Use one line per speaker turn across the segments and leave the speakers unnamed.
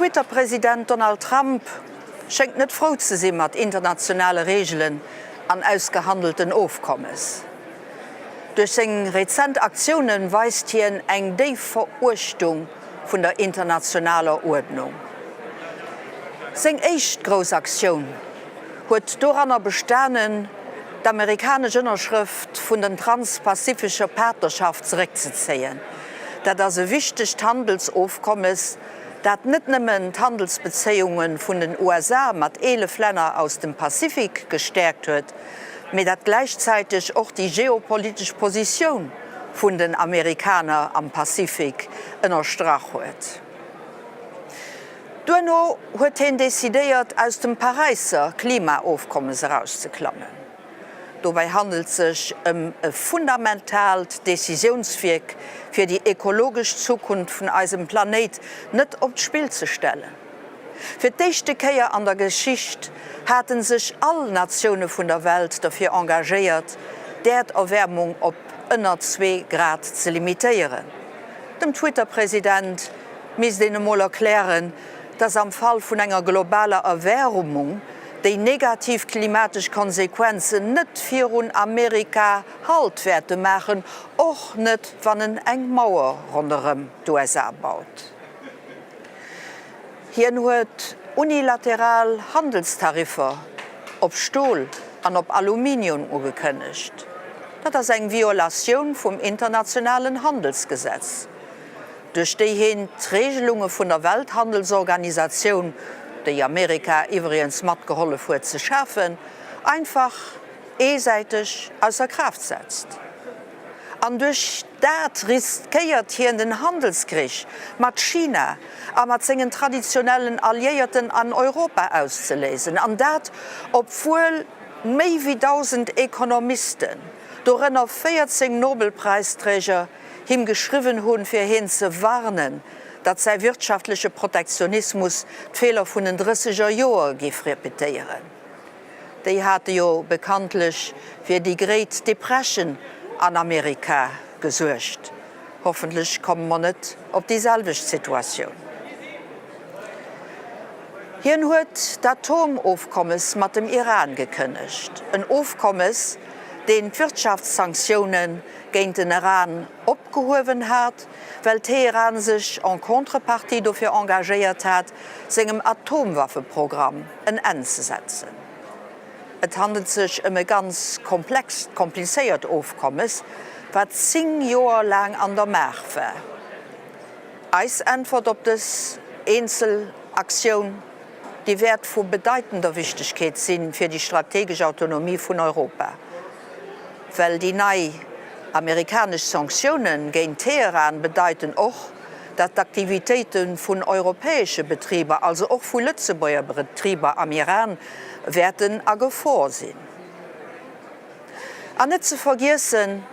Twitter-President Donald Trump schéngt net frou ze si mat internationale Reegelen an ausgehandelten Ofkommes. Duerch seng rezent Aktioune weist hien eng déif Veruechtung vun der internationaler Uerdnung. Seng éischt grouss Aktioun huet doranner bestanen, d'amerikanesch Ënnerschrëft vun den transpazifescher Partnerschaft zeréckzezéien. Dat ass e wichtegt Handelsofkommes, dat net nëmmen d'Handelsbezéiunge vun den USA mat 11 Länner aus dem Pazifik gestäerkt huet, mee dat gläichzäiteg och déi geopolitesch Positioun vun den Amerikaner am Pazifik ënnerstrach huet. Duerno huet heen decidéiert, aus dem Paräisser Klimaofkommes erauszeklammen. Dobäi handelt sech ëm e fundamentaalt Decisiounswierk fir déi ekologesch Zukunft vun eisem Planéit net op d'Spill ze stellen. Fir d'éischte Kéier an der Geschicht hate sech all Natioune vun der Welt derfir engagéiert, d'Äerderwäermung op ënner zwee Grad ze limitéieren. Dem Twitter-President misst een emol erklären, dass am Fall vun enger globaler Erwärmung déi negativ klimatesch Konsequenzen net virun Amerika Halt wäerte maachen, och net wann en eng Mauer ronderëm d'USA baut. Hien huet unilateral Handelstariffer op Stol an op Aluminium ugekënnegt. Dat ass eng Violatioun vum internationalen Handelsgesetz, duerch déi hien d'Reegelunge vun der Welthandelsorganisatioun, déi Amerika iwwregens matgehollef huet ze schafen, einfach eesäiteg ausser Kraaft setzt. An duerch dat riskéiert hien den Handelskrich mat China a mat sengen traditionellen Alliéierten an Europa auszeléisen. An dat obwuel méi wéi 1.000 Ekonomisten, dorënner 14 Nobelpräisträger, him geschriwwen hunn, fir hien ze warnen, datt säi wirtschaftleche Protektionismus d'Feeler vun den drësseger Joer géif repetéieren. Déi hate jo bekanntlech fir déi Great Depression an Amerika gesuergt. Hoffentlech komme mer net op déi selwecht Situatioun. Hien huet d'Atomofkommes mat dem Iran gekënnegt, en Ofkommes, deen d'Wirtschaftssanktioune géint den Iran opgehuewen hat, well Teheran sech en contrepartie dofir engagéiert hat, sengem Atomwaffeprogramm en Enn ze setzen. Et handelt sech ëm e ganz komplext, komplizéiert Ofkommes, wat 10 Joer laang an der Maach war. Eis Äntwert op dës eenzel Aktioun, déi wäert vu bedeitender Wichtegkeet si fir déi strategesch Autonomie vun Europa, well déi nei amerikanesch Sanktioune géint Teheran bedeiten och, datt d'Aktivitéite vun europäesche Betriber, also och vu Lëtzebuerger Betriber am Iran, wäerten a Gefor sinn. An net ze vergiessen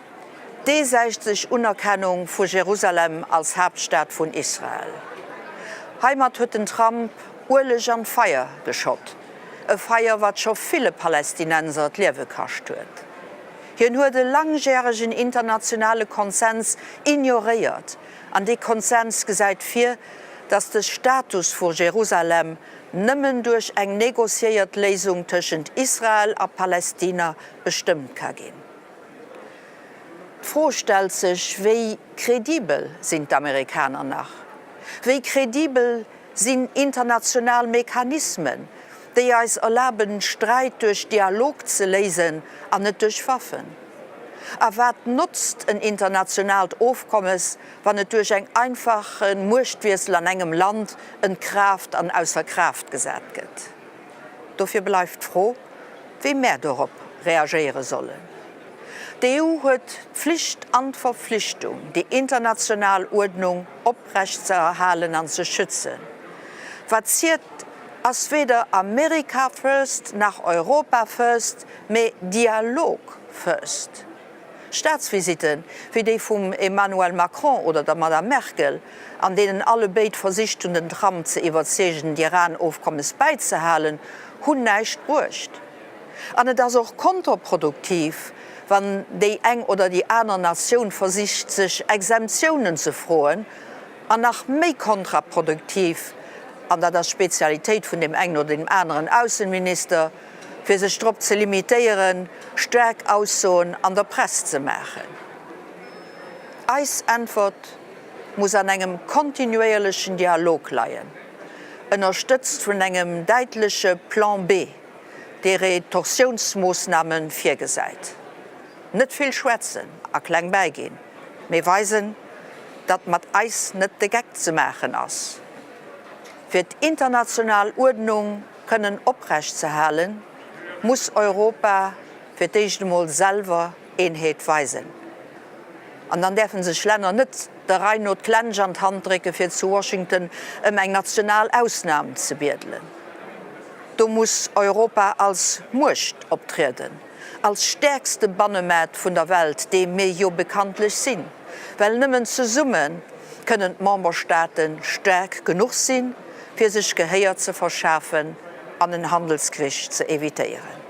d'eesäiteg Unerkennung vu Jerusalem als Haaptstad vun Israel. Heimat huet den Trump Ueleg an d'Feier geschott, e Feier wat scho ville Palästinenser d'Liewe kascht huet. Hien huet e langjäregen internationale Konsens ignoréiert an dee Konsens gesäit vir, datt de Status vu Jerusalem nëmmen duerch eng negociéiert Léisung tëschent Israel a Palästina bestëmmt ka ginn. D'Fro stellt sech, Wéi kredibel sinn d'Amerikaner nach? Wéi kredibel sinn international Mechanismen, déi eis erlaben, Sträit duerch Dialog ze léisen an net duerch Waffen? A wat notzt en internationaalt Ofkommes, wann et duerch eng einfache Muechtwiessel an engem Land entkraaft an ausser Kraaft gesat gëtt? Dofir bleift d'Fro, wéi mär dorop reagéiere sollen. D'EU huet d'Pflicht an d'Verpflichtung, déi international Uerdnung oprecht ze erhalen an ze schützen. Wat zielt, ass weder Amerika first nach Europa first, mee Dialog first. Staatsvisitten, wéi déi vum Emmanuel Macron oder der Madame Merkel, an deenen alle béid versicht hunn den Trump ze iwwerzeegen d'Iran-Ofkommes bäizehalen, hunn näischt bruecht. An et ass och kontraproduktiv, wann déi eng oder déi aner Natioun versicht sech Exemptiounen ze froen, an nach méi kontraproduktiv. an dat ass d'Spezialitéit vun deem engen oder deem aneren Aussenminister, fir sech drop ze limitéieren, staark Aussoen an der Press ze maachen. Eis Äntwert muss an engem kontinuéierlechen Dialog leien, ënnerstëtzt vun engem däitleche Plan B, dee Retorsiounsmoossname virgesäit. Net vill schwätzen a kleng bäiginn, mee weisen, datt mat eis net de Geck ze maachen ass. Fir d'international Uerdnung kënnen oprecht ze halen, muss Europa fir d'éischt emol selwer Eenheet weisen. An dann däerfe sech Länner net der Rei no d'Klensch an d'Hand drécke fir zu Washington ëm eng national Ausnam ze biedelen. Do muss Europa als Muecht optrieden, als stäerkste Bannemaart vun der Welt, dee mir jo bekanntlech sinn, well nëmmen zesumme kënnen d'Memberstaate staark genuch sinn, fir sech Gehéier ze verschafen an en Handelskrich ze evitéieren.